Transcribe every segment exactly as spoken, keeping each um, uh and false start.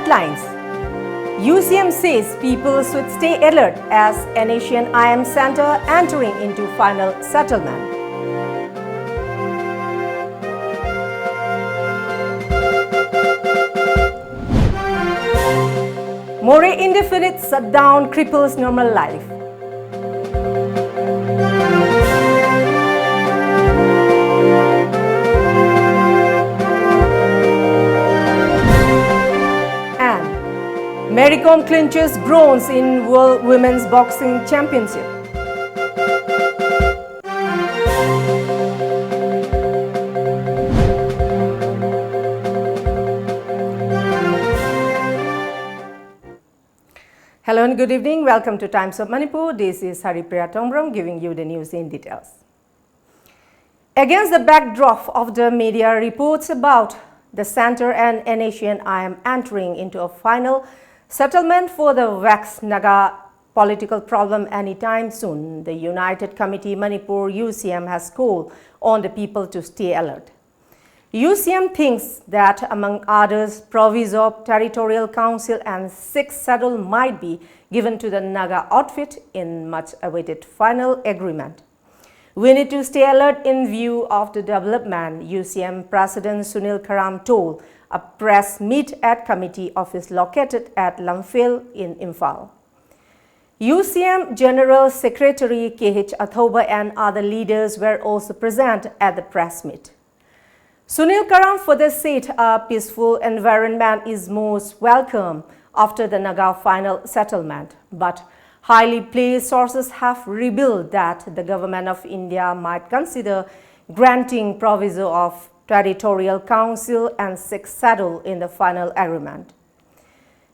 Headlines. U C M says people should stay alert as N H A N I M center entering into final settlement. Moreh indefinite shutdown cripples normal life. And Mary Kom clinches bronze in World Women's Boxing Championship. Hello and good evening. Welcome to Times of Manipur. This is Haripriya Tongbram giving you the news in details. Against the backdrop of the media reports about the center and N H A N I M entering into a final settlement for the vexed Naga political problem anytime soon, the United Committee Manipur U C M has called on the people to stay alert. U C M thinks that, among others, proviso of territorial council and sixth schedule might be given to the Naga outfit in much awaited final agreement. We need to stay alert in view of the development, U C M President Sunil Karam told a press meet at committee office located at Lamphel in Imphal. U C M General Secretary K H Athouba and other leaders were also present at the press meet. Sunil Karam further said a peaceful environment is most welcome after the Naga final settlement, but highly placed sources have revealed that the Government of India might consider granting proviso of territorial council and sixth schedule in the final agreement.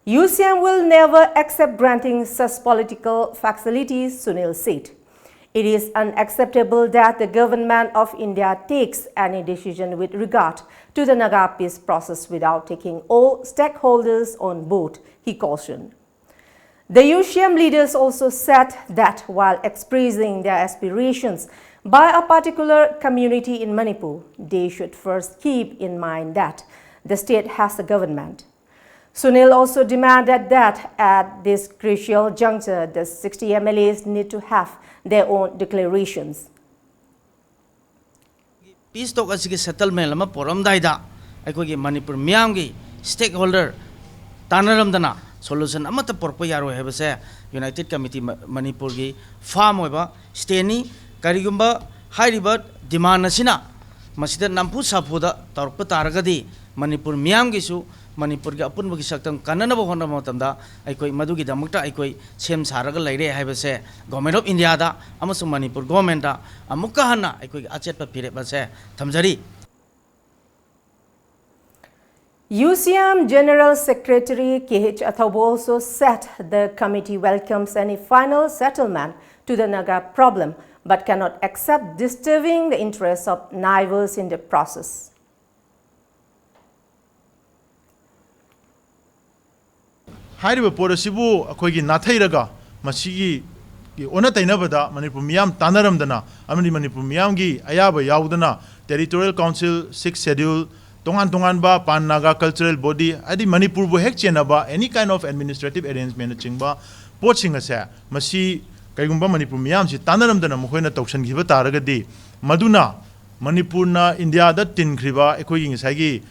U C M will never accept granting such political facilities, Sunil said. It is unacceptable that the Government of India takes any decision with regard to the Naga peace process without taking all stakeholders on board, he cautioned. The U C M leaders also said that while expressing their aspirations by a particular community in Manipur, they should first keep in mind that the state has a government. Sunil also demanded that at this crucial juncture, the sixty M L As need to have their own declarations. Peace talk ꯑꯁꯤꯒꯤ settlement ꯑꯃ ꯄꯨꯔꯛꯑꯝꯗꯥꯏꯗ ꯑꯩꯈꯣꯏꯒꯤ ꯃꯅꯤꯄꯨꯔ ꯃꯤꯌꯥꯝꯒꯤ stakeholder ꯇꯥꯟꯅꯔꯝꯗꯅ solution ꯑꯃꯠꯇ ꯄꯨꯔꯛꯄ ꯌꯥꯔꯣꯏ ꯍꯥꯏꯕꯁꯦ United Committee ꯃ-, ꯃꯅꯤꯄꯨꯔꯒꯤ firm ꯑꯣꯏꯕ standꯅꯤ꯫ ꯀꯔꯤꯒꯨꯝꯕ ꯍꯥꯏꯔꯤꯕ demand ꯑꯁꯤꯅ ꯃꯁꯤꯗ ꯅꯝꯐꯨ ꯁꯥꯐꯨꯗ ꯇꯧꯔꯛꯄ ꯇꯥꯔꯒꯗꯤ ꯃꯅꯤꯄꯨꯔ ꯃꯤꯌꯥꯝꯒꯤꯁꯨ, ꯃꯅꯤꯄꯨꯔꯒꯤ ꯑꯄꯨꯟꯕꯒꯤ ꯁꯛꯇꯝ ꯀꯟꯅꯅꯕ ꯍꯣꯠꯅꯕ ꯃꯇꯝꯗ ꯑꯩꯈꯣꯏ ꯃꯗꯨꯒꯤꯗꯃꯛꯇ ꯑꯩꯈꯣꯏ ꯁꯦꯝ ꯁꯥꯔꯒ ꯂꯩꯔꯦ ꯍꯥꯏꯕꯁꯦ Government of Indiaꯗ ꯑꯃꯁꯨꯡ ꯃꯅꯤꯄꯨꯔ governmentꯇ ꯑꯃꯨꯛꯀ ꯍꯟꯅ ꯑꯩꯈꯣꯏꯒꯤ ꯑꯆꯦꯠꯄ ꯐꯤꯔꯦꯞ ꯑꯁꯦ ꯊꯝꯖꯔꯤ꯫ U C M General Secretary K H Athawbo also said the committee welcomes any final settlement to the Naga problem, but cannot accept disturbing the interests of neighbors in the process. ꯍꯥꯏꯔꯤꯕ ꯄꯣꯠ ꯑꯁꯤꯕꯨ ꯑꯩꯈꯣꯏꯒꯤ ꯅꯥꯊꯩꯔꯒ ꯃꯁꯤꯒꯤ ꯑꯣꯟꯅ ꯇꯩꯅꯕꯗ ꯃꯅꯤꯄꯨꯔ ꯃꯤꯌꯥꯝ ꯇꯥꯟꯅꯔꯝꯗꯅ ꯑꯃꯗꯤ ꯃꯅꯤꯄꯨꯔ ꯃꯤꯌꯥꯝꯒꯤ ꯑꯌꯥꯕ ꯌꯥꯎꯗꯅ Territorial Council, Sixth Schedule, ꯇꯣꯉꯥꯟ ꯇꯣꯉꯥꯟꯕ Pan Naga Cultural Body, ꯍꯥꯏꯗꯤ ꯃꯅꯤꯄꯨꯔꯕꯨ ꯍꯦꯛ ꯆꯦꯟꯅꯕ any kind of administrative arrangementꯅꯆꯤꯡꯕ ꯄꯣꯠꯁꯤꯡ ꯑꯁꯦ ꯃꯁꯤ ꯀꯩꯒꯨꯝꯕ ꯃꯅꯤꯄꯨꯔ ꯃꯤꯌꯥꯝꯁꯤ ꯇꯥꯟꯅꯔꯝꯗꯅ ꯃꯈꯣꯏꯅ ꯇꯧꯁꯤꯟꯈꯤꯕ ꯇꯥꯔꯒꯗꯤ ꯃꯗꯨꯅ ꯃꯅꯤꯄꯨꯔꯅ ꯏꯟꯗꯤꯌꯥꯗ ꯇꯤꯟꯈ꯭ꯔꯤꯕ ꯑꯩꯈꯣꯏꯒꯤ ꯉꯁꯥꯏꯒꯤ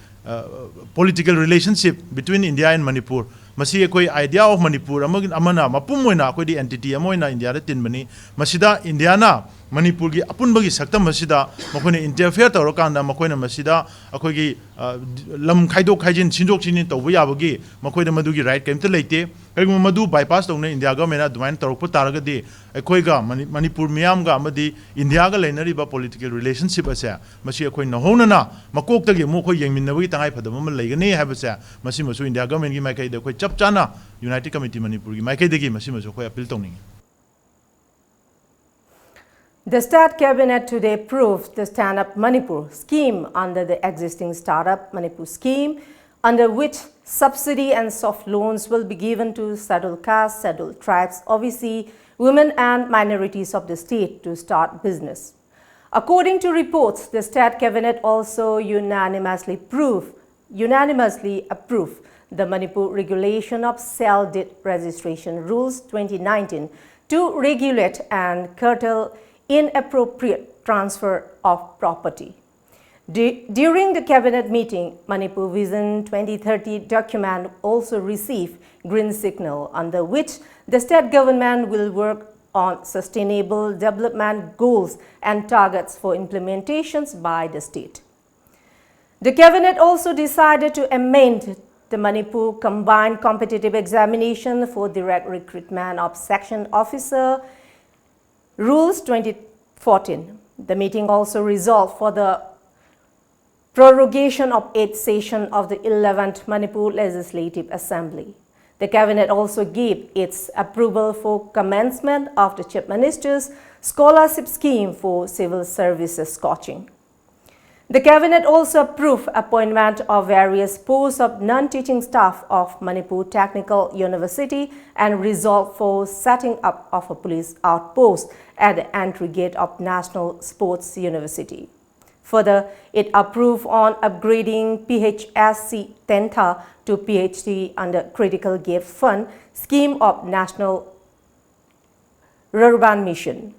political relationship between India and Manipur, ꯃꯁꯤ ꯑꯩꯈꯣꯏ idea of Manipur ꯑꯃꯒꯤ, ꯑꯃꯅ ꯃꯄꯨꯝ ꯑꯣꯏꯅ ꯑꯩꯈꯣꯏꯗꯤ entity ꯑꯃ ꯑꯣꯏꯅ ꯏꯟꯗꯤꯌꯥꯗ ꯇꯤꯟꯕꯅꯤ꯫ ꯃꯁꯤꯗ ꯏꯟꯗꯤꯌꯥꯅ ꯃꯅꯤꯄꯨꯔꯒꯤ ꯑꯄꯨꯟꯕꯒꯤ ꯁꯛꯇꯝ ꯑꯁꯤꯗ ꯃꯈꯣꯏꯅ interfere ꯇꯧꯔꯀꯥꯟꯗ ꯃꯈꯣꯏꯅ ꯃꯁꯤꯗ ꯑꯩꯈꯣꯏꯒꯤ, ꯑ, ꯂꯝ ꯈꯥꯏꯗꯣꯛ ꯈꯥꯏꯖꯤꯟ, ꯁꯤꯟꯗꯣꯛ ꯁꯤꯟꯖꯤꯟ ꯇꯧꯕ ꯌꯥꯕꯒꯤ ꯃꯈꯣꯏꯗ ꯃꯗꯨꯒꯤ right ꯀꯔꯤꯝꯇ ꯂꯩꯇꯦ꯫ ꯀꯔꯤꯒꯨꯝꯕ ꯃꯗꯨ bypass ꯇꯧꯅ ꯏꯟꯗꯤꯌꯥ governmentꯅ ꯑꯗꯨꯃꯥꯏꯅ ꯇꯧꯔꯛꯄ ꯇꯥꯔꯒꯗꯤ ꯑꯩꯈꯣꯏꯒ ꯃꯅꯤ-, ꯃꯅꯤꯄꯨꯔ ꯃꯤꯌꯥꯝꯒ ꯑꯃꯗꯤ ꯏꯟꯗꯤꯌꯥꯒ ꯂꯩꯅꯔꯤꯕ political relationship ꯑꯁꯦ ꯃꯁꯤ ꯑꯩꯈꯣꯏ ꯅꯧꯍꯧꯅꯅ ꯃꯀꯣꯛꯇꯒꯤ ꯑꯃꯨꯛ ꯑꯩꯈꯣꯏ ꯌꯦꯡꯃꯤꯟꯅꯕꯒꯤ ꯇꯉꯥꯏ ꯐꯗꯕ ꯑꯃ ꯂꯩꯒꯅꯤ ꯍꯥꯏꯕꯁꯦ ꯃꯁꯤꯃꯁꯨ ꯏꯟꯗꯤꯌꯥ governmentꯀꯤ ꯃꯥꯏꯀꯩꯗ ꯑꯩꯈꯣꯏ ꯆꯞ ꯆꯥꯅ United Committee ꯃꯅꯤꯄꯨꯔꯒꯤ ꯃꯥꯏꯀꯩꯗꯒꯤ ꯃꯁꯤꯃꯁꯨ ꯑꯩꯈꯣꯏ appeal ꯇꯧꯅꯤꯡꯉꯤ꯫ The State Cabinet today approved the Stand Up Manipur scheme under the existing Startup Manipur scheme, under which subsidy and soft loans will be given to scheduled caste, scheduled tribes, O B C, women and minorities of the state to start business. According to reports, the State Cabinet also unanimously approved, unanimously approved the Manipur Regulation of Sale Deed Registration Rules twenty nineteen to regulate and curtail inappropriate transfer of property. Du- during the cabinet meeting, Manipur Vision twenty thirty document also received green signal, under which the state government will work on sustainable development goals and targets for implementations by the state. The cabinet also decided to amend the Manipur Combined Competitive Examination for Direct Recruitment of Section Officer Rules twenty fourteen. The meeting also resolved for the prorogation of eighth session of the eleventh Manipur Legislative Assembly. The cabinet also gave its approval for commencement of the Chief Minister's scholarship scheme for civil services coaching. The cabinet also approved appointment of various posts of non-teaching staff of Manipur Technical University and resolved for setting up of a police outpost at the entry gate of National Sports University. Further, it approved on upgrading P H S C Tentha to P H D under Critical Gap Fund scheme of National Urban Mission.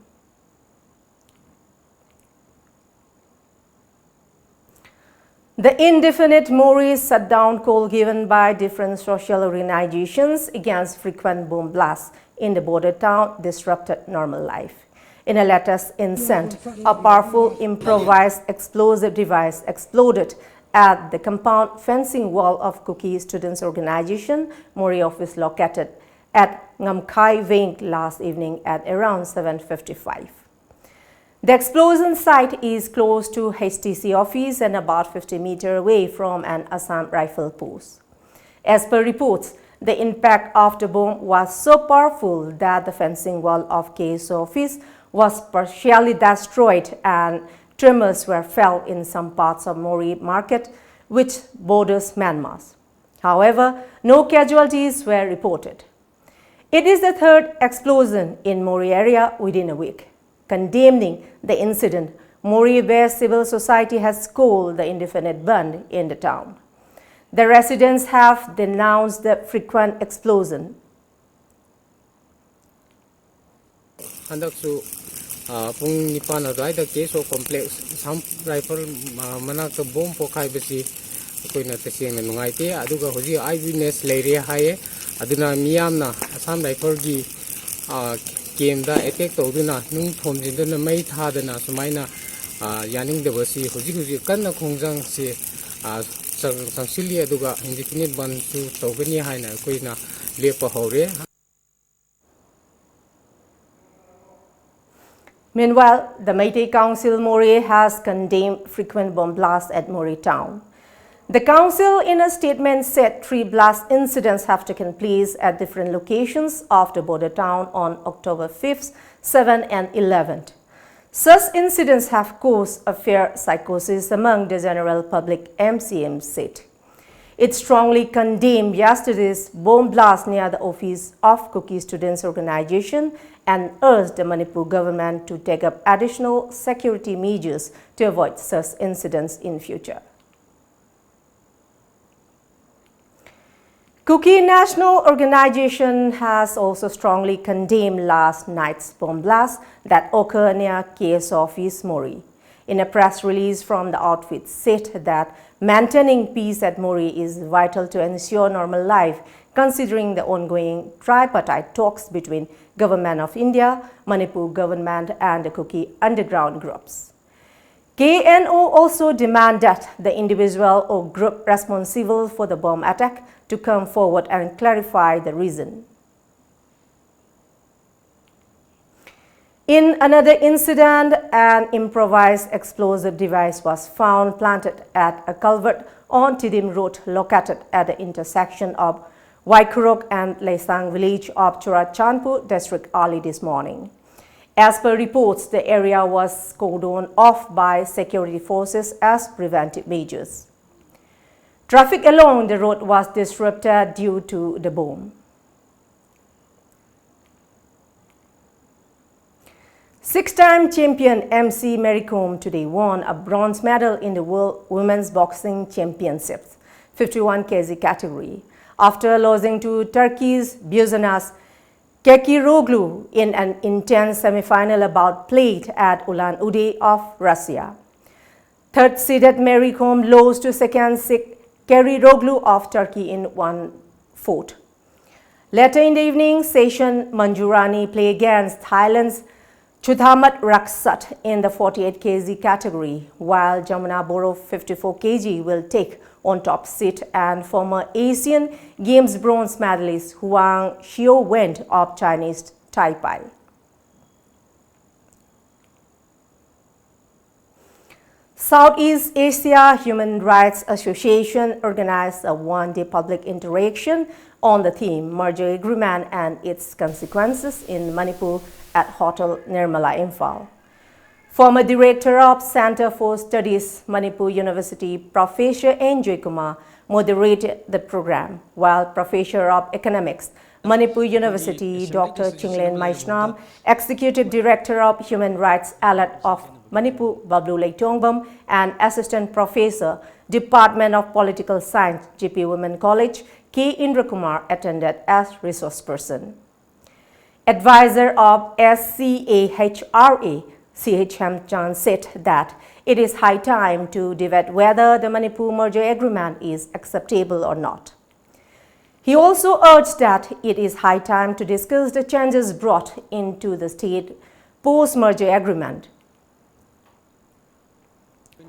The indefinite Moreh shutdown call given by different social organizations against frequent bomb blasts in the border town disrupted normal life. In a latest incident, a powerful improvised explosive device exploded at the compound fencing wall of Kuki Students Organization Moreh office located at Ngamkhai Wing last evening at around seven fifty-five. The explosion site is close to H T C office and about fifty meter away from an Assam Rifle post. As per reports, the impact of the bomb was so powerful that the fencing wall of K S O office was partially destroyed and tremors were felt in some parts of Moreh market, which borders Myanmar. However, no casualties were reported. It is the third explosion in Moreh area within a week. Condemning the incident, Moreh-based civil society has called the indefinite ban in the town. The residents have denounced the frequent explosion. ꯍꯟꯗꯛꯁꯨ ꯑ, ꯄꯨꯡ ꯅꯤꯄꯥꯟ ꯑꯗꯨꯋꯥꯏꯗ ꯀꯦ ꯑꯦꯁ ꯑꯣ complex Assam rifle ꯑ, ꯃꯅꯥꯛꯇ bomb ꯄꯣꯈꯥꯏꯕꯁꯤ ꯑꯩꯈꯣꯏꯅ ꯇꯁꯦꯡꯅ ꯅꯨꯡꯉꯥꯏꯇꯦ꯫ ꯑꯗꯨꯒ ꯍꯧꯖꯤꯛ ꯑꯥꯏ ꯋꯤꯠꯅꯦꯁ ꯂꯩꯔꯦ ꯍꯥꯏꯌꯦ꯫ ꯑꯗꯨꯅ ꯃꯤꯌꯥꯝꯅ ꯑꯁꯥꯝ ꯔꯥꯏꯐꯜꯒꯤ ꯑ, ꯀꯦꯝꯗ ꯑꯦꯇꯦꯛ ꯇꯧꯗꯨꯅ ꯅꯨꯡ ꯊꯣꯝꯖꯤꯟꯗꯨꯅ ꯃꯩ ꯊꯥꯗꯅ ꯁꯨꯃꯥꯏꯅ ꯑ, ꯌꯥꯅꯤꯡꯗꯕꯁꯤ ꯍꯧꯖꯤꯛ ꯍꯧꯖꯤꯛ ꯀꯟꯅ ꯈꯣꯡꯖꯪꯁꯤ ꯑ, ꯆꯪ- ꯆꯪꯁꯤꯜꯂꯤ꯫ ꯑꯗꯨꯒ ꯏꯟꯗꯤꯐꯤꯅꯤꯠ ꯕꯟꯁꯨ ꯇꯧꯒꯅꯤ ꯍꯥꯏꯅ ꯑꯩꯈꯣꯏꯅ ꯂꯦꯞꯄ ꯍꯧꯔꯦ꯫ Meanwhile, the Meitei Council Moreh has condemned frequent bomb blasts at Moreh town. The council, in a statement, said three blast incidents have taken place at different locations of the border town on October fifth, seventh, and eleventh. Such incidents have caused a fair psychosis among the general public, M C M said. It strongly condemned yesterday's bomb blast near the office of Kuki Students Organization and urged the Manipur government to take up additional security measures to avoid such incidents in future. Kuki National Organization has also strongly condemned last night's bomb blast that occurred near K S office Moreh. In a press release from the outfit said that maintaining peace at Moreh is vital to ensure normal life, considering the ongoing tripartite talks between Government of India, Manipur government and the Kuki underground groups. K N O also demanded the individual or group responsible for the bomb attack to come forward and clarify the reason. In another incident, an improvised explosive device was found planted at a culvert on Tidim Road, located at the intersection of Waikhurok and Leisang village of Churachandpur district early this morning. As per reports, the area was cordoned off by security forces as preventive measures. Traffic along the road was disrupted due to the bomb. Six-time champion M C Mary Kom today won a bronze medal in the World Women's Boxing Championships. fifty-one K G category after losing to Turkey's Buzanas Kekiroglu in an intense semi-final bout played at Ulan-Ude of Russia. Third seeded Mary Kom lost to second seed Keriroglu of Turkey in one fourth. Later in the evening session, Manjurani play against Thailand's Chuthamat Raksat in the forty-eight K G category, while Jamuna Boro fifty-four K G will take on top seat and former Asian Games bronze medalist Huang Xiuwen of Chinese Taipei. Southeast Asia Human Rights Association organized a one-day public interaction on the theme Merger Agreement and Its Consequences in Manipur at Hotel Nirmala, Imphal. Former director of Center for Studies, Manipur University, Professor N J Kumar moderated the program, while Professor of Economics, Manipur University, Doctor Chinglen Maishnam, Executive Director of Human Rights Allied of Manipur, Bablu Leitongvam, and Assistant Professor, Department of Political Science, J P Women College, K Indra Kumar attended as resource person. Advisor of S C A H R A, C H M Chan said that it is high time to debate whether the Manipur merger agreement is acceptable or not. He also urged that it is high time to discuss the changes brought into the state post-merger agreement.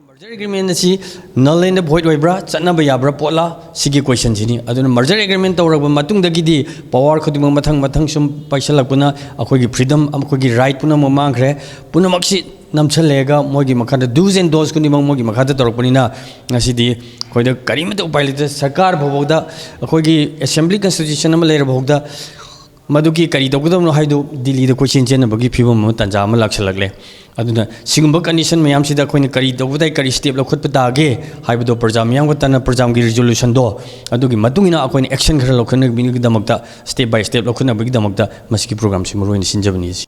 Merger agreement ꯑꯁꯤ null and void ꯑꯣꯏꯕ꯭ꯔꯥ, ꯆꯠꯅꯕ ꯌꯥꯕ꯭ꯔꯥ ꯄꯣꯠꯂꯥ, ꯁꯤꯒꯤ question ꯁꯤꯅꯤ꯫ ꯑꯗꯨꯅ merger agreement ꯇꯧꯔꯕ ꯃꯇꯨꯡꯗꯒꯤꯗꯤ power ꯈꯨꯗꯤꯡꯃꯛ ꯃꯊꯪ ꯃꯊꯪ ꯁꯨꯝ ꯄꯥꯏꯁꯜꯂꯛꯄꯅ ꯑꯩꯈꯣꯏꯒꯤ freedom, ꯑꯩꯈꯣꯏꯒꯤ right ꯄꯨꯝꯅꯃꯛ ꯃꯥꯡꯈ꯭ꯔꯦ꯫ ꯄꯨꯝꯅꯃꯛꯁꯤ ꯅꯝꯁꯜꯂꯦꯒ ꯃꯣꯏꯒꯤ ꯃꯈꯥꯗ do's and don'ts ꯈꯨꯗꯤꯡꯃꯛ ꯃꯣꯏꯒꯤ ꯃꯈꯥꯗ ꯇꯧꯔꯛꯄꯅꯤꯅ ꯉꯁꯤꯗꯤ ꯑꯩꯈꯣꯏꯗ ꯀꯔꯤꯃꯇ ꯎꯄꯥꯏ ꯂꯩꯇꯦ꯫ ꯁꯔꯀꯥꯔ ꯐꯥꯎꯕꯗ, ꯑꯩꯈꯣꯏꯒꯤ assembly constitution ꯑꯃ ꯂꯩꯔ ꯐꯥꯎꯗ ꯃꯗꯨꯒꯤ ꯀꯔꯤ ꯇꯧꯒꯗꯕꯅꯣ ꯍꯥꯏꯗꯨ ꯗꯤꯜꯂꯤꯗ ꯀꯣꯏꯆꯦꯟ ꯆꯦꯟꯅꯕꯒꯤ ꯐꯤꯕꯝ ꯑꯃ, ꯇꯥꯟꯖꯥ ꯑꯃ ꯂꯥꯛꯁꯜꯂꯛꯂꯦ꯫ ꯑꯗꯨꯅ ꯁꯤꯒꯨꯝꯕ condition ꯃꯌꯥꯝꯁꯤꯗ ꯑꯩꯈꯣꯏꯅ ꯀꯔꯤ ꯇꯧꯕ ꯇꯥꯏ, ꯀꯔꯤ step ꯂꯧꯈꯠꯄ ꯇꯥꯒꯦ ꯍꯥꯏꯕꯗꯣ ꯄ꯭ꯔꯖꯥ ꯃꯤꯌꯥꯝꯒ ꯇꯥꯟꯅ ꯄ꯭ꯔꯖꯥꯒꯤ resolution ꯗꯣ ꯑꯗꯨꯒꯤ ꯃꯇꯨꯡ ꯏꯟꯅ ꯑꯩꯈꯣꯏꯅ action ꯈꯔ ꯂꯧꯈꯠꯅꯕꯒꯤꯗꯃꯛꯇ, step by step ꯂꯧꯈꯠꯅꯕꯒꯤꯗꯃꯛꯇ ꯃꯁꯤꯒꯤ program ꯁꯤ ꯃꯔꯨ ꯑꯣꯏꯅ ꯁꯤꯟꯖꯕꯅꯤ꯫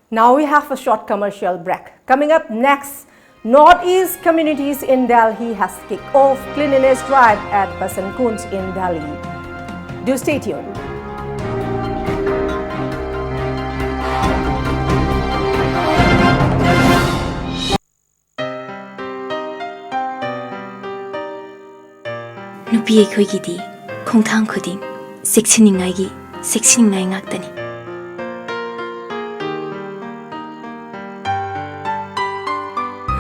Now we have a short commercial break. Coming up next, Northeast communities in Delhi has kicked off cleanliness drive at Basant Kunj in Delhi. Do stay tuned. ꯅꯨꯄꯤ ꯑꯩꯈꯣꯏꯒꯤꯗꯤ ꯈꯣꯡꯊꯥꯡ ꯈꯨꯗꯤꯡ ꯆꯦꯛꯁꯤꯟꯅꯤꯡꯉꯥꯏꯒꯤ ꯆꯦꯛꯁꯤꯟꯅꯤꯡꯉꯥꯏ ꯉꯥꯛꯇꯅꯤ꯫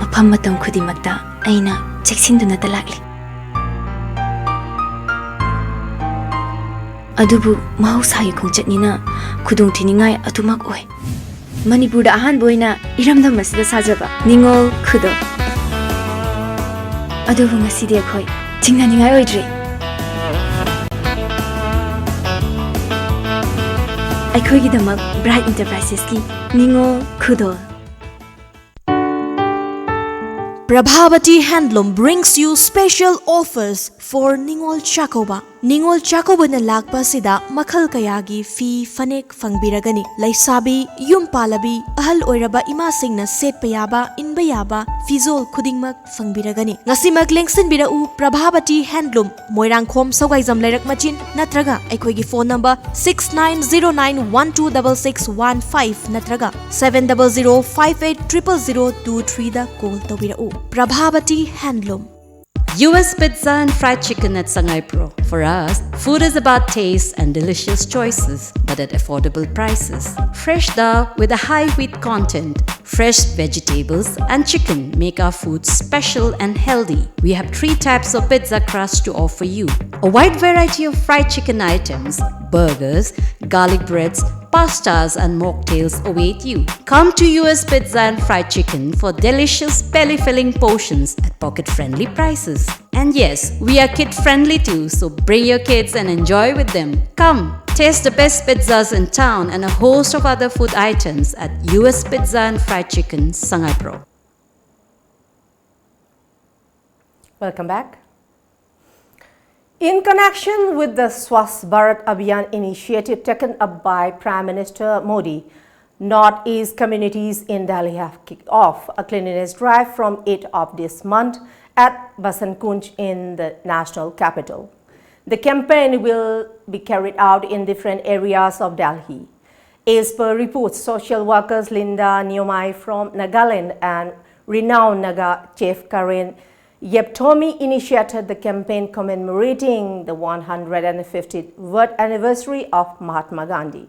ꯃꯐꯝ ꯃꯇꯝ ꯈꯨꯗꯤꯡꯃꯛꯇ ꯑꯩꯅ ꯆꯦꯛꯁꯤꯟꯗꯨꯅꯇ ꯂꯥꯛꯂꯤ꯫ ꯑꯗꯨꯕꯨ ꯃꯍꯧꯁꯥꯒꯤ ꯈꯣꯡꯆꯠꯅꯤꯅ ꯈꯨꯗꯣꯡꯊꯤꯅꯤꯡꯉꯥꯏ ꯑꯗꯨꯃꯛ ꯑꯣꯏ꯫ ꯃꯅꯤꯄꯨꯔꯗ ꯑꯍꯥꯟꯕ ꯑꯣꯏꯅ ꯏꯔꯝꯗꯝ ꯑꯁꯤꯗ ꯁꯥꯖꯕ ꯅꯤꯉꯣꯜ ꯈꯨꯗꯣꯜ꯫ ꯑꯗꯨꯕꯨ ꯉꯁꯤꯗꯤ ꯑꯩꯈꯣꯏ ꯆꯤꯡꯅꯅꯤꯡꯉꯥꯏ ꯑꯣꯏꯗ꯭ꯔꯦ꯫ ꯑꯩꯈꯣꯏꯒꯤꯗꯃꯛ ꯕ꯭ꯔꯥꯏꯠ ꯏꯟꯇꯔꯄ꯭ꯔꯥꯏꯁꯦꯁꯀꯤ ꯅꯤꯉꯣꯜ ꯈꯨꯗꯣꯜ꯫ Prabhavati Handloom brings you special offers for Ningol Chakouba. ꯅꯤꯉꯣꯜ ꯆꯥꯛꯀꯧꯕꯅ ꯂꯥꯛꯄ ꯑꯁꯤꯗ ꯃꯈꯜ ꯀꯌꯥꯒꯤ ꯐꯤ, ꯐꯅꯦꯛ ꯐꯪꯕꯤꯔꯒꯅꯤ꯫ ꯂꯩꯁꯥꯕꯤ, ꯌꯨꯝ ꯄꯥꯜꯂꯕꯤ, ꯑꯍꯜ ꯑꯣꯏꯔꯕ ꯏꯃꯥꯁꯤꯡꯅ ꯁꯦꯠꯄ ꯌꯥꯕ, ꯏꯟꯕ ꯌꯥꯕ ꯐꯤꯖꯣꯜ ꯈꯨꯗꯤꯡꯃꯛ ꯐꯪꯕꯤꯔꯒꯅꯤ꯫ ꯉꯁꯤꯃꯛ ꯂꯦꯡꯁꯤꯟꯕꯤꯔꯛꯎ ꯄ꯭ꯔꯚꯥꯕꯇꯤ ꯍꯦꯟꯗꯂꯨꯝ, ꯃꯣꯏꯔꯥꯡꯈꯣꯝ, ꯁꯧꯒꯥꯏꯖꯝ ꯂꯩꯔꯛ ꯃꯆꯤꯟ ꯅꯠꯇ꯭ꯔꯒ ꯑꯩꯈꯣꯏꯒꯤ phone number six nine zero nine one two double six one five ꯅꯠꯇ꯭ꯔꯒ seven double zero five eight triple zero two threeꯗ call ꯇꯧꯕꯤꯔꯛꯎ꯫ Prabhavati handloom. U S Pizza and Fried Chicken at Sangaipro. For us, food is about taste and delicious choices, but at affordable prices. Fresh dal with a high wheat content, fresh vegetables, and chicken make our food special and healthy. We have three types of pizza crust to offer you: a wide variety of fried chicken items, burgers, garlic breads, pastas, and mocktails await you. Come to U S Pizza and Fried Chicken for delicious, belly filling portions at pocket friendly prices. And yes, we are kid friendly too, so bring your kids and enjoy with them. Come, taste the best pizzas in town and a host of other food items at U S Pizza and Fried Chicken, Sangaipro. Welcome back. In connection with the Swasth Bharat Abhiyan initiative taken up by Prime Minister Modi, Northeast communities in Delhi have kicked off a cleanliness drive from eighth of this month at Basant Kunj in the national capital. The campaign will be carried out in different areas of Delhi. As per reports, social workers Linda Nyomai from Nagaland and renowned Naga chef Karen Yeptomi initiated the campaign commemorating the one hundred fiftieth birth anniversary of Mahatma Gandhi.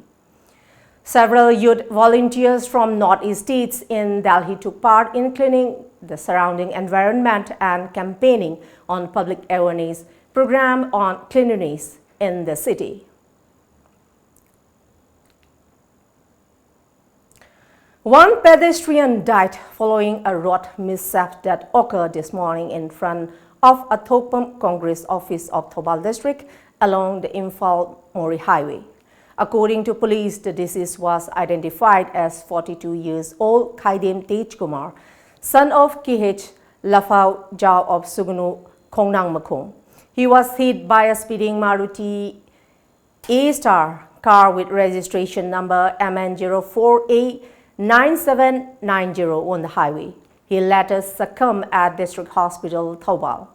Several youth volunteers from Northeast states in Delhi took part in cleaning the surrounding environment and campaigning on public awareness program on cleanliness in the city. One pedestrian died following a road mishap that occurred this morning in front of Athokpam Congress office of Thoubal district along the Imphal Moreh highway. According to police, the deceased was identified as forty-two years old Khaidem Tej Kumar, son of K H Lafau Jao of Sugnu, Khongnang Makhong. He was hit by a speeding Maruti A Star car with registration number M N zero four A nine seven nine zero on the highway. He later succumbed at District Hospital, Thoubal.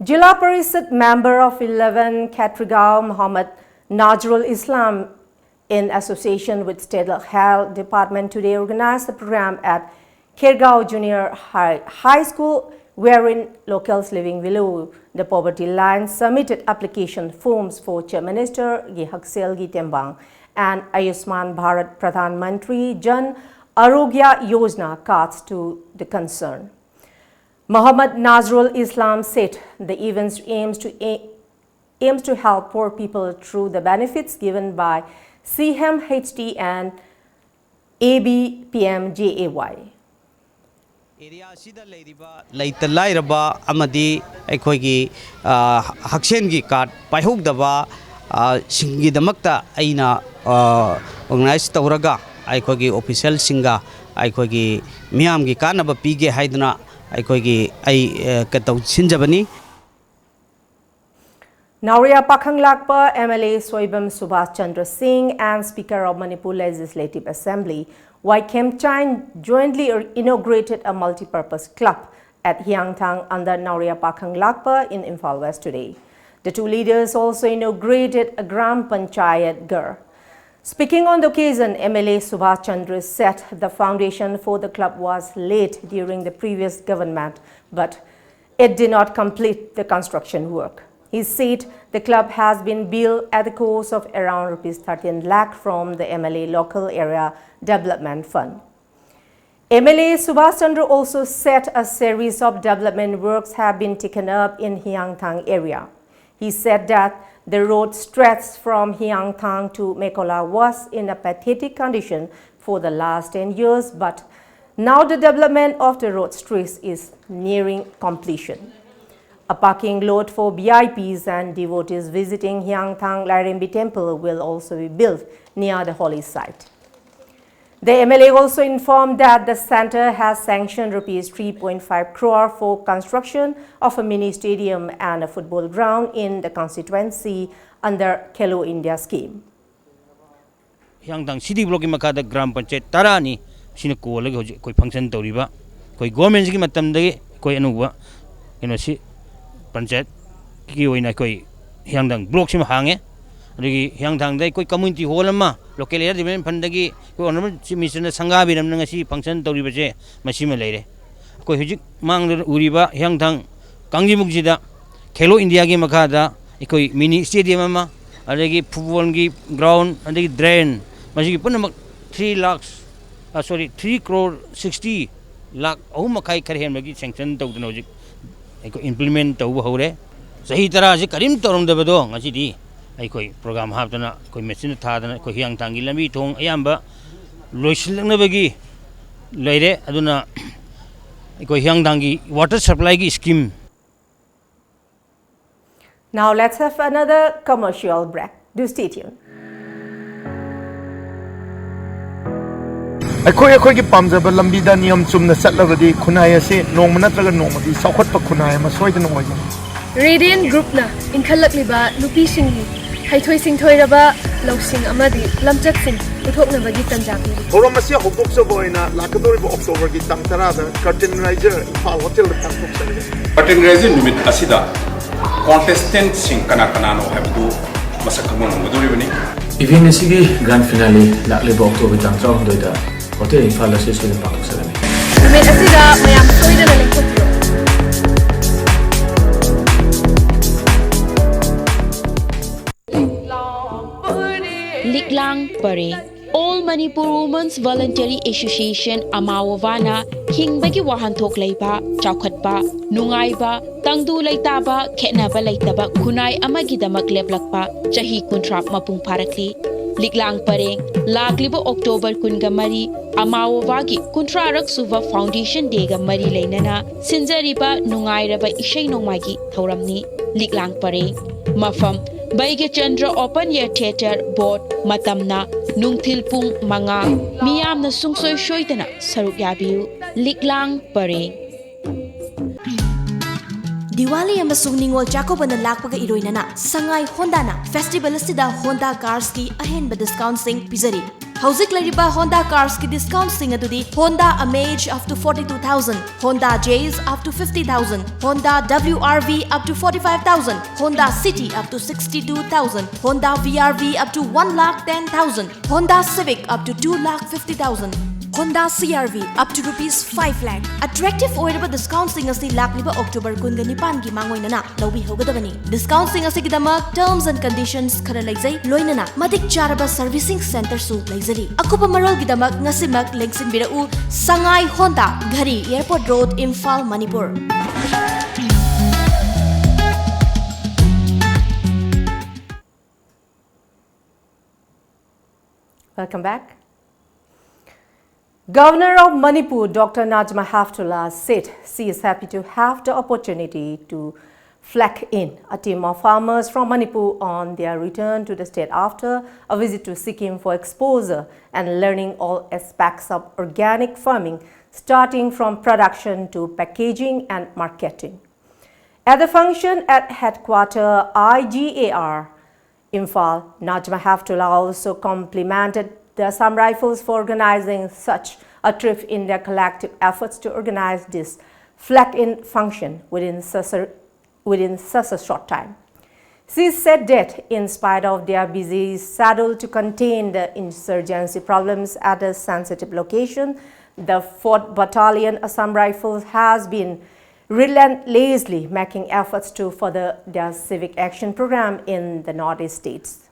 Zilla Parishad member of eleven Khatrigao, Mohammad Nazrul Islam, in association with State Health Department, today organized a program at Khergaon Junior High, High School, wherein locals living below the poverty line submitted application forms for Chief Minister Gi Hakselgi Tembang and Ayushman Bharat Pradhan Mantri Jan Arogya Yojana cards to the concern. Mohammad Nazrul Islam said the event aims to a- aims to help poor people through the benefits given by C M H D and A B P M J A Y. Area ꯑꯁꯤꯗ ꯂꯩꯔꯤꯕ ꯂꯩꯇ ꯂꯥꯏꯔꯕ ꯑꯃꯗꯤ ꯑꯩꯈꯣꯏꯒꯤ ꯍꯛꯁꯦꯜꯒꯤ card ꯄꯥꯏꯍꯧꯗꯕ ꯁꯤꯡꯒꯤꯗꯃꯛꯇ ꯑꯩꯅ organise ꯇꯧꯔꯒ ꯑꯩꯈꯣꯏꯒꯤ ꯑꯣꯐꯤꯁꯦꯜꯁꯤꯡꯒ ꯑꯩꯈꯣꯏꯒꯤ ꯃꯤꯌꯥꯝꯒꯤ ꯀꯥꯟꯅꯕ ꯄꯤꯒꯦ ꯍꯥꯏꯗꯨꯅ ꯑꯩꯈꯣꯏꯒꯤ ꯑꯩ ꯇꯧꯁꯤꯟꯖꯕꯅꯤ꯫ Naoria Pakhanglakpa M L A Soibam Subhash Chandra Singh and Speaker of Manipur Legislative Assembly Y Khemchand jointly inaugurated a multi-purpose club at Hiangthang under Naoria Pakhanglakpa in Imphal West today. The two leaders also inaugurated a Gram Panchayat Ghar. Speaking on the occasion, M L A Subhash Chandra said the foundation for the club was laid during the previous government, but it did not complete the construction work. He said the club has been built at the cost of around rupees thirteen lakh from the M L A Local Area Development Fund. M L A Subhash Chandra also said a series of development works have been taken up in Hiangthang area. He said that the road stretch from Hiangthang to Mekola was in a pathetic condition for the last ten years, but now the development of the road stretch is nearing completion. A parking lot for V I Ps and devotees visiting Hiangthang Lairembi Temple will also be built near the holy site. The M L A also informed that the center has sanctioned rupees three point five crore for construction of a mini stadium and a football ground in the constituency under Khelo India scheme. Hiyangthang city ꯕ꯭ꯂꯣꯛꯀꯤ ꯃꯈꯥꯗ ꯒ꯭ꯔꯥꯝ ꯄꯟꯆꯥꯌꯠ ꯇꯔꯥꯅꯤ꯫ ꯁꯤꯅ ꯀꯣꯜꯂꯒ ꯍꯧꯖꯤꯛ ꯑꯩꯈꯣꯏ ꯐꯪꯁꯟ ꯇꯧꯔꯤꯕ꯫ ꯑꯩꯈꯣꯏ ꯒꯣꯔꯃꯦꯟꯁꯤꯒꯤ ꯃꯇꯝꯗꯒꯤ ꯑꯩꯈꯣꯏ ꯑꯅꯧꯕ ꯀꯩꯅꯣꯁꯤ ꯄꯟꯆꯥꯌꯠꯀꯤ ꯑꯣꯏꯅ ꯑꯩꯈꯣꯏ ꯍꯤꯌꯥꯡꯊꯥꯡ ꯕ꯭ꯂꯣꯛꯁꯤꯃ ꯍꯥꯡꯉꯦ꯫ ꯑꯗꯒꯤ ꯍꯤꯌꯥꯡꯊꯥꯡꯗ ꯑꯩꯈꯣꯏ ꯀꯝꯃ꯭ꯌꯨꯅꯤꯇꯤ ꯍꯣꯜ ꯑꯃ ꯂꯣꯀꯦꯜ ꯑꯦꯔꯤꯌꯥ ꯗꯤꯕꯂꯞꯃꯦꯟ ꯐꯟꯗꯒꯤ ꯑꯩꯈꯣꯏ ꯑꯣꯅꯔꯦꯕꯜ ꯆꯤꯐ ꯃꯤꯅꯤꯁꯇꯔꯅ ꯁꯪꯒꯥꯕꯤꯔꯝꯅ ꯉꯁꯤ ꯐꯪꯁꯟ ꯇꯧꯔꯤꯕꯁꯦ ꯃꯁꯤꯃ ꯂꯩꯔꯦ꯫ ꯑꯩꯈꯣꯏ ꯍꯧꯖꯤꯛ ꯃꯥꯡꯗ ꯎꯔꯤꯕ ꯍꯤꯌꯥꯡꯊꯥꯡ ꯀꯥꯡꯖꯩꯕꯨꯡꯁꯤꯗ ꯈꯦꯂꯣ ꯏꯟꯗꯤꯌꯥꯒꯤ ꯃꯈꯥꯗ ꯑꯩꯈꯣꯏ ꯃꯤꯅꯤ ꯁ꯭ꯇꯦꯗꯤꯌꯝ ꯑꯃ, ꯑꯗꯒꯤ ꯐꯨꯠꯕꯣꯜꯒꯤ ꯒ꯭ꯔꯥꯎꯟ, ꯑꯗꯒꯤ ꯗ꯭ꯔꯦꯟ, ꯃꯁꯤꯒꯤ ꯄꯨꯝꯅꯃꯛ three lakhs, sorry, three crore sixty ꯂꯥꯛ ꯑꯍꯨꯝ ꯃꯈꯥꯏ ꯈꯔ ꯍꯦꯟꯕꯒꯤ ꯁꯦꯡꯁꯟ ꯇꯧꯗꯅ ꯍꯧꯖꯤꯛ ꯑꯩꯈꯣꯏ ꯏꯝꯄ꯭ꯂꯤꯃꯦꯟ ꯇꯧꯕ ꯍꯧꯔꯦ꯫ ꯆꯍꯤ ꯇꯔꯥꯁꯤ ꯀꯔꯤꯝ ꯇꯧꯔꯝꯗꯕꯗꯣ ꯉꯁꯤꯗꯤ ꯑꯩꯈꯣꯏ ꯄ꯭ꯔꯣꯒ꯭ꯔꯥꯝ ꯍꯥꯞꯇꯅ ꯑꯩꯈꯣꯏ ꯃꯦꯆꯤꯟꯅ ꯊꯥꯗꯅ ꯑꯩꯈꯣꯏ ꯍꯤꯌꯥꯡꯊꯥꯡꯒꯤ ꯂꯝꯕꯤ ꯊꯣꯡ ꯑꯌꯥꯝꯕ ꯂꯣꯏꯁꯤꯜꯂꯛꯅꯕꯒꯤ ꯂꯩꯔꯦ꯫ ꯑꯗꯨꯅ ꯑꯩꯈꯣꯏ ꯍꯤꯌꯥꯡꯊꯥꯡꯒꯤ ꯋꯥꯇꯔ ꯁꯄ꯭ꯂꯥꯏꯒꯤ scheme Now let's have another commercial break. Do stay tuned. ꯑꯩꯈꯣꯏ ꯑꯩꯈꯣꯏꯒꯤ ꯄꯥꯝꯖꯕ ꯂꯝꯕꯤꯗ ꯅꯤꯌꯝ ꯆꯨꯝꯅ ꯆꯠꯂꯕꯗꯤ ꯈꯨꯟꯅꯥꯏ ꯑꯁꯤ ꯅꯣꯡꯃ ꯅꯠꯇ꯭ꯔꯒ ꯅꯣꯡꯃꯗꯤ ꯆꯥꯎꯈꯠꯄ ꯈꯨꯟꯅꯥꯏ ꯑꯃ ꯁꯣꯏꯗꯅ ꯑꯣꯏꯒꯅꯤ꯫ Radiant Groupꯅ ꯏꯟꯈꯠꯂꯛꯂꯤꯕ ꯅꯨꯄꯤꯁꯤꯡꯒꯤ ꯍꯩꯊꯣꯏ ꯁꯤꯡꯊꯣꯏꯔꯕ ꯂꯧꯁꯤꯡ ꯑꯃꯗꯤ ꯂꯝꯆꯠꯁꯤꯡ ꯎꯠꯊꯣꯛꯅꯕꯒꯤ ꯇꯥꯟꯖꯥ ꯄꯤꯔꯤ꯫ ꯊꯧꯔꯝ ꯑꯁꯤ ꯍꯧꯗꯣꯛꯆꯕ ꯑꯣꯏꯅ ꯂꯥꯛꯀꯗꯧꯔꯤꯕ ꯑꯣꯛꯇꯣꯕꯔꯒꯤ ꯇꯥꯡ ꯇꯔꯥꯗ Curtain Raiser ꯏꯝꯐꯥꯜ ꯍꯣꯇꯦꯜꯗ ꯄꯥꯡꯊꯣꯛꯆꯔꯒꯅꯤ꯫ Curtain Raiser ꯅꯨꯃꯤꯠ ꯑꯁꯤꯗ contestantꯁꯤꯡ ꯀꯅꯥ ꯀꯅꯥꯅꯣ ꯍꯥꯏꯕꯗꯨ ꯃꯁꯛ ꯈꯪꯕ ꯉꯝꯒꯗꯧꯔꯤꯕꯅꯤ꯫ Event ꯑꯁꯤꯒꯤ grand finale ꯂꯥꯛꯂꯤꯕ ꯑꯣꯛꯇꯣꯕꯔ ꯇꯥꯡ ꯇꯔꯥꯍꯨꯝꯗꯣꯏꯗ ꯍꯣꯇꯦꯜ ꯏꯝꯐꯥꯜ ꯑꯁꯤ ꯁꯣꯏꯗꯅ ꯄꯥꯡꯊꯣꯛꯆꯒꯅꯤ꯫ ꯅꯨꯃꯤꯠ ꯑꯁꯤꯗ ꯃꯌꯥꯝ ꯁꯣꯏꯗꯅ ꯂꯦꯡꯊꯣꯛꯄꯤꯌꯨ꯫ ꯂꯤꯛꯂꯥꯡ ꯄꯔꯦꯡ꯫ All Manipur Women's Voluntary Association, ꯑꯃꯥꯋꯣꯕꯥꯅ ꯍꯤꯡꯕꯒꯤ ꯋꯥꯍꯟꯊꯣꯛ ꯂꯩꯕ, ꯆꯥꯎꯈꯠꯄ, ꯅꯨꯡꯉꯥꯏꯕ, ꯇꯪꯗꯨ ꯂꯩꯇꯥꯕ, ꯈꯦꯠꯅꯕ ꯂꯩꯇꯕ ꯈꯨꯟꯅꯥꯏ ꯑꯃꯒꯤꯗꯃꯛ ꯂꯦꯞꯂꯛꯄ ꯆꯍꯤ ꯀꯨꯟꯊ꯭ꯔꯥ ꯃꯄꯨꯡ ꯐꯥꯔꯛꯂꯤ꯫ ꯂꯤꯛꯂꯥꯡ ꯄꯔꯦꯡ, ꯂꯥꯛꯂꯤꯕ ꯑꯣꯛꯇꯣꯕꯔ ꯀꯨꯟꯒ ꯃꯔꯤ, ꯑꯃꯥꯋꯣꯕꯥꯒꯤ ꯀꯨꯟꯊ꯭ꯔꯥꯔꯛ ꯁꯨꯕ Foundation Dayꯒ ꯃꯔꯤ ꯂꯩꯅꯅ ꯁꯤꯟꯖꯔꯤꯕ ꯅꯨꯡꯉꯥꯏꯔꯕ ꯏꯁꯩ ꯅꯣꯡꯃꯥꯏꯒꯤ ꯊꯧꯔꯝꯅꯤ꯫ ꯂꯤꯛꯂꯥꯡ ꯄꯔꯦꯡ꯫ ꯃꯐꯝ, ꯕꯩꯒ꯭ꯌꯆꯟꯗ꯭ꯔ Open Air Theatre, ꯕꯣꯠ꯫ ꯃꯇꯝꯅ ꯅꯨꯡꯊꯤꯜ ꯄꯨꯡ ꯃꯉꯥ꯫ ꯃꯤꯌꯥꯝꯅ ꯁꯨꯡꯁꯣꯏ ꯁꯣꯏꯗꯅ ꯁꯔꯨꯛ ꯌꯥꯕꯤꯌꯨ꯫ ꯂꯤꯛꯂꯥꯡ ꯄꯔꯦꯡ꯫ ꯗꯤꯋꯥꯂꯤ ꯑꯃꯁꯨꯡ ꯅꯤꯉꯣꯜ ꯆꯥꯛꯀꯧꯕꯅ ꯂꯥꯛꯄꯒ ꯏꯔꯣꯏꯅꯅ ꯁꯉꯥꯏ ꯍꯣꯟꯗꯥꯅ festival ꯑꯁꯤꯗ Honda carsꯀꯤ ꯑꯍꯦꯟꯕ discountꯁꯤꯡ ꯄꯤꯖꯔꯤ꯫ ꯍꯧꯖꯤꯛ ꯂꯩꯔꯤꯕ Honda carsꯀꯤ discountꯁꯤꯡ ꯑꯗꯨꯗꯤ Honda Amaze up to forty-two thousand, Honda Jazz up to fifty thousand, Honda W R V up to forty-five thousand, Honda City up to sixty-two thousand, Honda V R V up to one lakh ten thousand, Honda Civic up to two lakh fifty thousand, Honda C R V up to rupees five lakh꯫ Attractive ꯑꯣꯏꯔꯕ discountꯁꯤꯡ ꯑꯁꯤ ꯂꯥꯛꯂꯤꯕ October ꯀꯨꯟꯒ ꯅꯤꯄꯥꯟꯒꯤ ꯃꯥꯡꯑꯣꯏꯅꯅ ꯂꯧꯕꯤꯍꯧꯒꯗꯕꯅꯤ꯫ Discountꯁꯤꯡ ꯑꯁꯤꯒꯤꯗꯃꯛ terms and conditions ꯈꯔ ꯂꯩꯖꯩ, ꯂꯣꯏꯅꯅ ꯃꯇꯤꯛ ꯆꯥꯔꯕ servicing centreꯁꯨ ꯂꯩꯖꯔꯤ꯫ ꯑꯀꯨꯞꯄ ꯃꯔꯣꯜꯒꯤꯗꯃꯛ ꯉꯁꯤꯃꯛ ꯂꯦꯡꯁꯤꯟꯕꯤꯔꯛꯎ, Sangai Honda, Ghari, Airport Road, Imphal, Manipur. Welcome back. Governor of Manipur, Doctor Najma Heptulla, said she is happy to have the opportunity to flag in a team of farmers from Manipur on their return to the state after a visit to Sikkim for exposure and learning all aspects of organic farming, starting from production to packaging and marketing. At the function at headquarter I G A R, Imphal, Najma Heptulla also complimented the Assam Rifles for organizing such a trip in their collective efforts to organize this flag-in function within such a, within such a short time. She said that in spite of their busy schedule to contain the insurgency problems at a sensitive location, the fourth Battalion Assam Rifles has been relentlessly making efforts to further their civic action program in the Northeast states.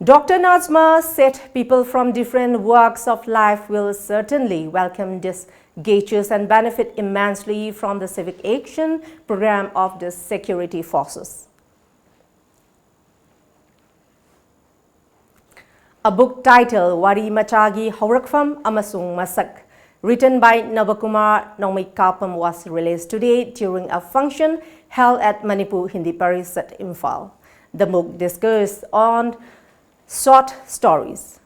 Doctor Najma said people from different walks of life will certainly welcome these gestures and benefit immensely from the civic action program of the security forces. A book titled Wari Machagi Haurakfam Amasung Masak, written by Nabakumar Nongmei Kapam, was released today during a function held at Manipur Hindi Parishad, Imphal. The book discusses on short stories.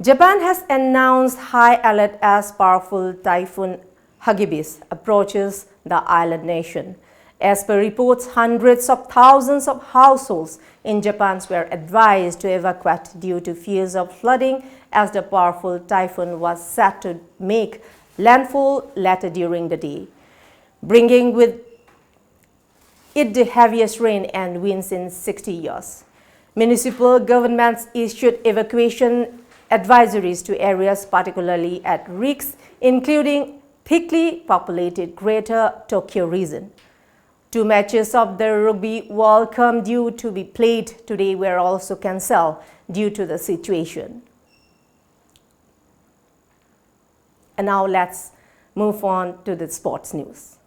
Japan has announced high alert as powerful typhoon Hagibis approaches the island nation. As per reports, hundreds of thousands of households in Japan were advised to evacuate due to fears of flooding, as the powerful typhoon was set to make landfall later during the day, bringing with it the heaviest rain and winds in sixty years. Municipal governments issued evacuation advisories to areas particularly at risk, including thickly populated Greater Tokyo region. Two matches of the Rugby World Cup due to be played today were also cancelled due to the situation. And now let's move on to the sports news.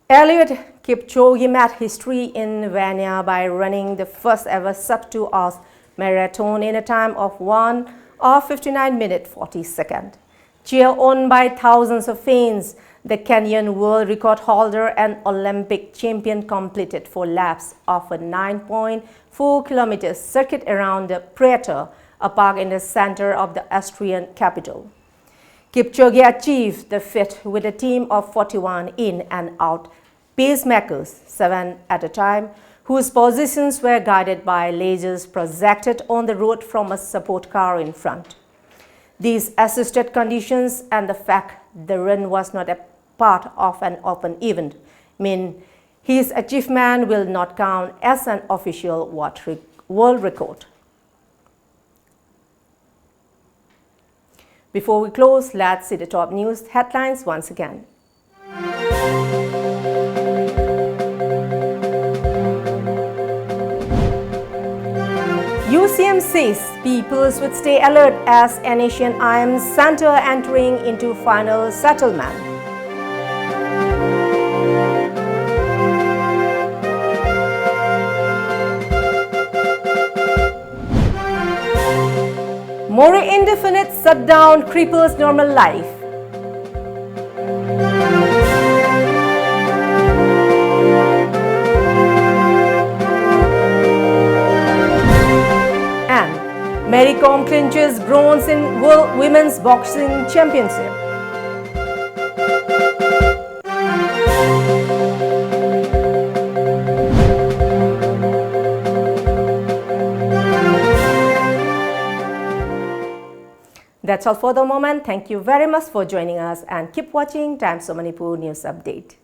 Eliud Kipchoge made history in Kenya by running the first ever sub two hours marathon in a time of one hour fifty-nine minute forty second. Cheered on by thousands of fans, The Kenyan world record holder and Olympic champion completed four laps of a nine point four kilometer circuit around the Pretor, a park in the center of the Austrian capital. Kipchoge achieved the feat with a team of forty-one in and out pacemakers, seven at a time, whose positions were guided by lasers projected on the road from a support car in front. These assisted conditions and the fact the run was not a part of an open event mean his achievement will not count as an official world rec-, world record. Before we close, let's see the top news headlines once again. U C M says pupils would stay alert as N H N I M center entering into final settlement. Moreh indefinite shutdown cripples normal life. And Mary Kom clinches bronze in World Women's Boxing Championship. That's all for the moment. Thank you very much for joining us and keep watching Times of Manipur News Update.